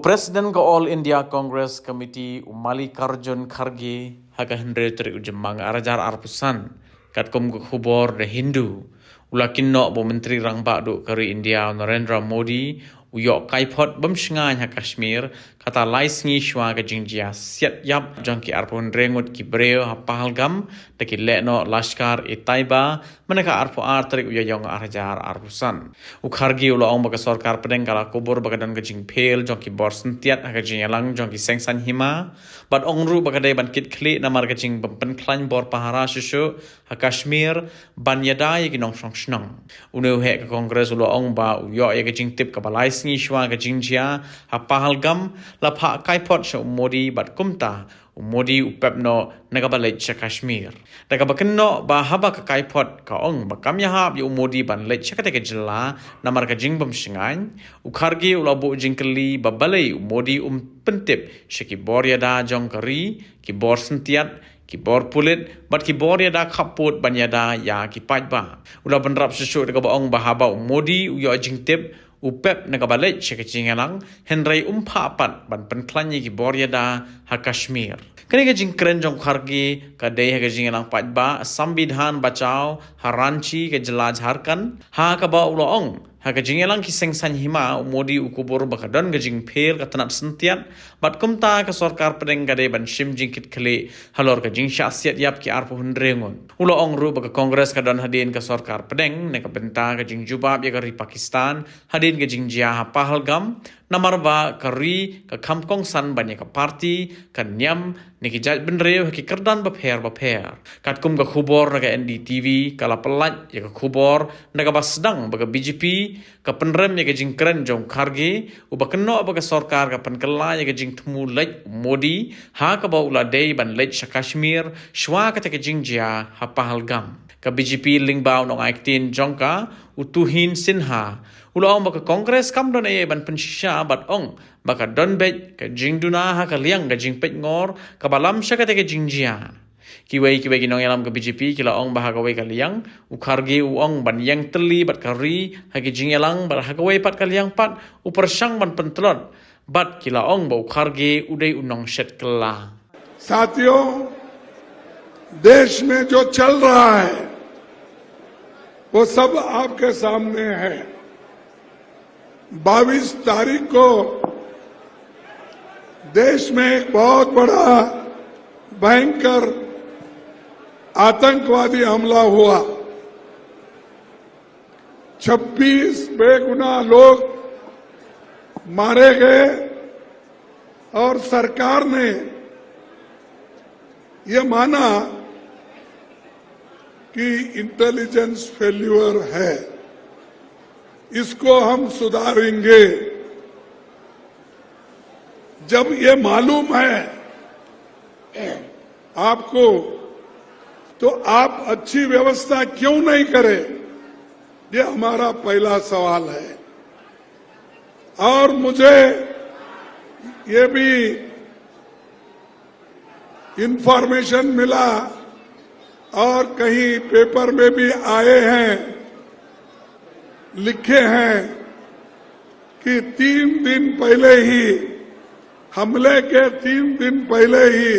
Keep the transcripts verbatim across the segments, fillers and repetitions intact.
President ka All India Congress Committee u Mallikarjun Kharge ha ka hynriew tarik u Jymmang ar hajar arphew san, katkum ka khubor The Hindu, u la kynnoh ba u Myntri Rangbah duh ka ri India u Narendra Modi u ïoh kaiphod bym shngaiñ ha Kashmir, kata lai sngi shuwa ka jingjia siat ïap jong ki arphew hynriew ngut ki briew ha Pahalgam da ki lehnoh Lashkar-e-Taiba, mynne ka arphew ar tarik u Ïaïong ar hajar arphew san. U Kharge u la ong ba ka sorkar pdeng ka la kubur ba ka don ka jingpher jong ki bor syntiat ha ka jingïalang jong ki seng saiñ hima, bad ong ruh ba ka dei ban kit khlieh namar ka jingbym pynkhlaiñ bor pahara shuh shuh ha Kashmir ban ïada ïa ki nongshong shnong. Une u heh ka Congress u la ong ba u ïoh ïa ka jingtip kaba lai sngi shuwa ka jingjia ha Pahalgam, la phah kaiphod sha u Modi bad kumta u Modi u pep noh na kaba leit sha Kashmir. Da kaba kynnoh ba haba ka kaiphod ka ong ba kam ïahap ïa u Modi ban leit sha katei ka jylla namar ka jingbym shngaiñ, u Kharge u la buh jingkylli ba balei u Modi um pyntip sha ki bor ïada jong ka ri, ki bor syntiat, ki bor pulit, bad ki bor ïada khappud ban ïada ïa ki paidbah. U la bynrap shuh shuh da kaba ong ba haba u Modi u ïoh jingtip, u pep na kaba leit sha ka jingïalang, hynrei um phah pat ban pynkhlaiñ ïa ki bor ïada ha Kashmir. Kane ka jingkren jong u Kharge ka dei ha ka jingïalang paidbah Sambidhan Bachao ha Ranchi, ka jylla Jharkhand, ha kaba u la ong, ha ka jingïalang ki seng saiñ hima u Modi u kubur ba ka don ka jingpher ka tnat syntiat, bad kumta ka sorkar pdeng ka dei ban shim jingkit khlieh halor ka jingshah siat ïap ki arphew hynriew ngut. U la ong ruh ba ka Congress ka don hadien ka sorkar pdeng na ka bynta ka jingjubab ïa ka ri Pakistan hadien ka jingjia ha Pahalgam, namar ba ka ri ka kham kongsan ban ïa ka party, ka niam, ne ki jaitbynriew ha ki kyrdan bapher bapher. Katkum ka khubor na ka N D T V ka la pyllait ïa ka khubor na kaba sdang ba ka B J P ka pynrem ïa ka jingkren jong u Kharge, uba kynnoh ba ka sorkar ka pynkylla ïa ka jingthmu leit u Modi ha kaba u la dei ban leit sha Kashmir shuwa katei ka jingjia ha Pahalgam. Ka B J P lyngba u nongai ktien jong ka u Tuhin Sinha u la ong ba ka Congress kam don ei ei ban pynshisha bad ong ba ka don beit ka jingduna ha ka liang ka jingpeitngor kaba lam sha katei ka jingjia. Kiwei kiwei ki nongïalam ka B J P ki la ong ba ha kawei ka liang u Kharge u ong ban ïeng tylli bad ka ri ha ki jingïalang, bad ha kawei pat ka liang pat u pyrshang ban pyntlot bad ki la ong ba u Kharge u dei u nongshet kylla. साथियों, देश में जो चल रहा है, वो सब आपके सामने है। बाईस तारीख को देश में एक बहुत बड़ा, भयंकर आतंकवादी हमला हुआ। छब्बीस बेगुनाह लोग मारे गए और सरकार ने यह माना कि इंटेलिजेंस फेल्यूर है, इसको हम सुधारेंगे। जब ये मालूम है आपको, तो आप अच्छी व्यवस्था क्यों नहीं करें? ये हमारा पहला सवाल है। और मुझे ये भी इंफॉर्मेशन मिला और कहीं पेपर में भी आए हैं, लिखे हैं कि तीन दिन पहले ही, हमले के तीन दिन पहले ही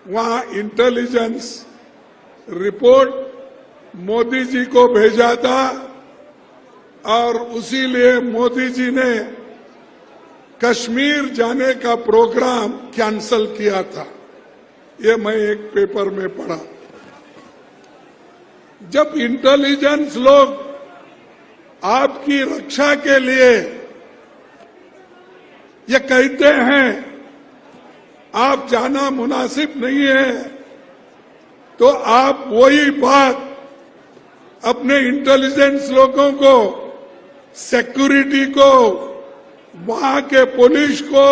वहां इंटेलिजेंस रिपोर्ट मोदी जी को भेजा था और उसी लिए मोदी जी ने कश्मीर जाने का प्रोग्राम कैंसिल किया था। ये मैं एक पेपर में पढ़ा। जब इंटेलिजेंस लोग आपकी रक्षा के लिए ये कहते हैं आप जाना मुनासिब नहीं है, तो आप वही बात अपने इंटेलिजेंस लोगों को, सिक्योरिटी को, वहां के पुलिस को,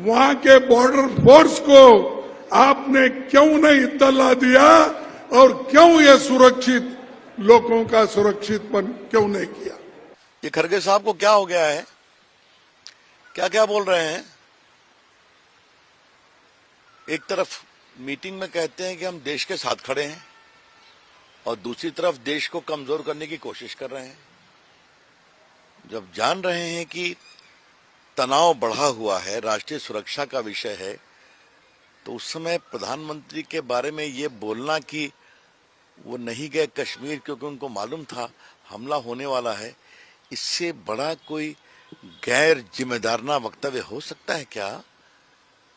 वहां के बॉर्डर फोर्स को आपने क्यों नहीं इत्तला दिया और क्यों ये सुरक्षित, लोगों का सुरक्षितपन क्यों नहीं किया? ये खरगे साहब को क्या हो गया है? क्या क्या बोल रहे हैं? एक तरफ मीटिंग में कहते हैं कि हम देश के साथ खड़े हैं और दूसरी तरफ देश को कमजोर करने की कोशिश कर रहे हैं। जब जान रहे हैं कि तनाव बढ़ा हुआ है, राष्ट्रीय सुरक्षा का विषय है, तो उस समय प्रधानमंत्री के बारे में ये बोलना कि वो नहीं गए कश्मीर क्योंकि उनको मालूम था हमला होने वाला है, इससे बड़ा कोई गैर जिम्मेदाराना वक्तव्य हो सकता है क्या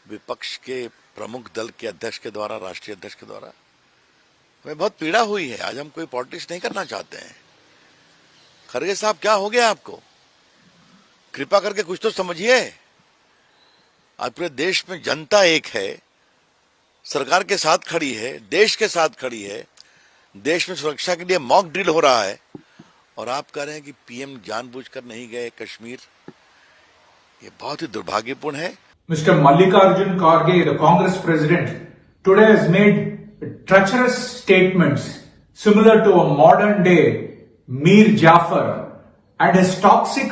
विपक्ष के प्रमुख दल के अध्यक्ष के द्वारा, राष्ट्रीय अध्यक्ष के द्वारा? हमें बहुत पीड़ा हुई है। आज हम कोई पॉलिटिक्स नहीं करना चाहते हैं। खरगे साहब, क्या हो गया आपको? कृपा करके कुछ तो समझिए। आज पूरे देश में जनता एक है, सरकार के साथ खड़ी है, देश के साथ खड़ी है, देश में सुरक्षा के लिए मॉक ड्रिल हो रहा है और आप कह रहे हैं कि पीएम जानबूझकर नहीं गए कश्मीर। ये बहुत ही दुर्भाग्यपूर्ण है। Mister Mallikarjun Kharge, the Congress president, today has made treacherous statements similar to a modern day Mir Jafar, and his toxic,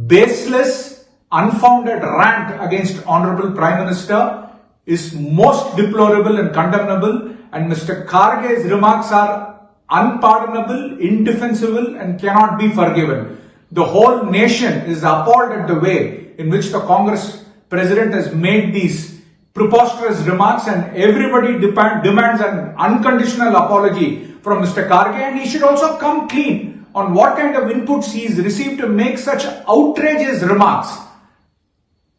baseless, unfounded rant against Honorable Prime Minister is most deplorable and condemnable, and Mister Kharge's remarks are unpardonable, indefensible, and cannot be forgiven. The whole nation is appalled at the way in which the Congress president has made these preposterous remarks, and everybody depend, demands an unconditional apology from Mister Kharge, and he should also come clean on what kind of inputs he's received to make such outrageous remarks.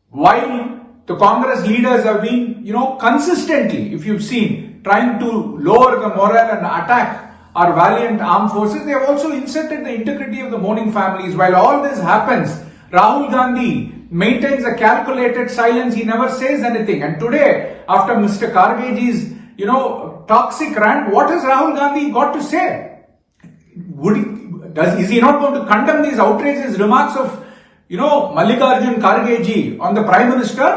While the Congress leaders have been, you know, consistently, if you've seen, trying to lower the morale and attack our valiant armed forces, they have also insulted the integrity of the mourning families. While all this happens, Rahul Gandhi maintains a calculated silence. He never says anything. And today, after Mister Khargeji's, you know, toxic rant, what has Rahul Gandhi got to say? Would he, does, is he not going to condemn these outrageous remarks of, you know, Mallikarjun Khargeji on the Prime Minister?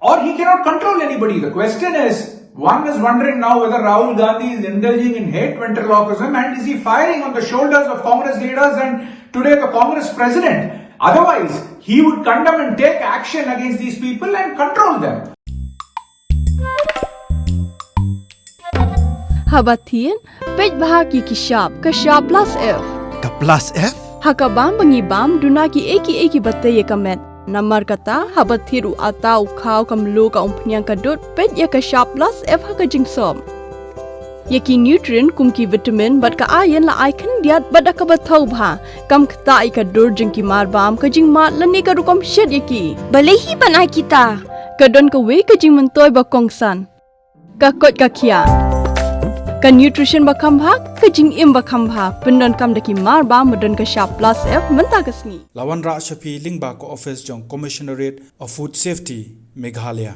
Or he cannot control anybody. The question is, one is wondering now whether Rahul Gandhi is indulging in hate ventriloquism and is he firing on the shoulders of Congress leaders and today the Congress president. Otherwise, he would condemn and take action against these people and control them. Haba thied, peit bha ki ki shap, ka shap plus F. Ka plus F? Ha ka bam ba ngi bam, duna ki ei ki ei ki ba tei ïa ka met. Namar kata, haba thied u atta, u khaw, ka mluh, ka umphniang, ka dud, peit ïa ka shap plus F ha ka jingsop. Ïa ki nutrient kum ki vitamin bad ka iron la ai khyndiat bad da kaba thaw bha. Kam ktah ïa ka dur jong ki marbam, ka jingmad lane ka rukom shet ïa ki. Balei hi ban ai kita? Ka don kawei ka jingmyntoi ba kongsan. Ka koit ka khiah. Ka nutrition ba kham bha, ka jingim ba kham bha. Pyndonkam da ki marbam ba don ka shap plus F mynta ka sngi. La wanrah sha phi lyngba ka office jong Commissionerate of Food Safety, Meghalaya.